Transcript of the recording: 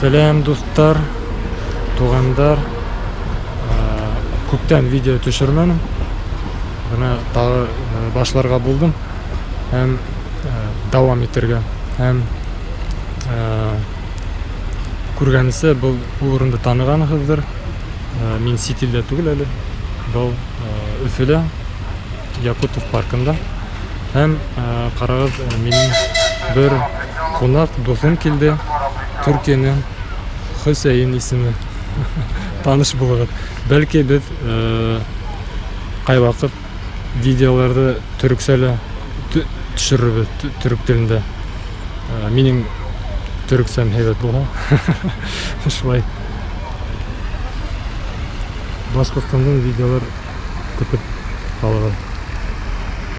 Сәләм, дуҫтар, туғандар. Күптән видео төшөрмәнем. Бына тағы башларға булдым һәм дауам итергә. Һәм күргәнсә, был урынды танығанһығыҙҙыр. Мин сит илдә түгел әле. Был Өфөлә, Якутов паркында. Һәм ҡарағыҙ, минең бер ҡунаҡ дуҫым килде. Төркиәнән, Хөсәйен исеме. Таныш булығыҙ. Бәлки, беҙ ҡай ваҡыт видеоларҙы төрөксә лә төшөрөрбөҙ, төрөк телендә. Минең төрөксәм һәйбәт булһа. Шулай. Башҡортостандан видеолар көтөп ҡалығыҙ.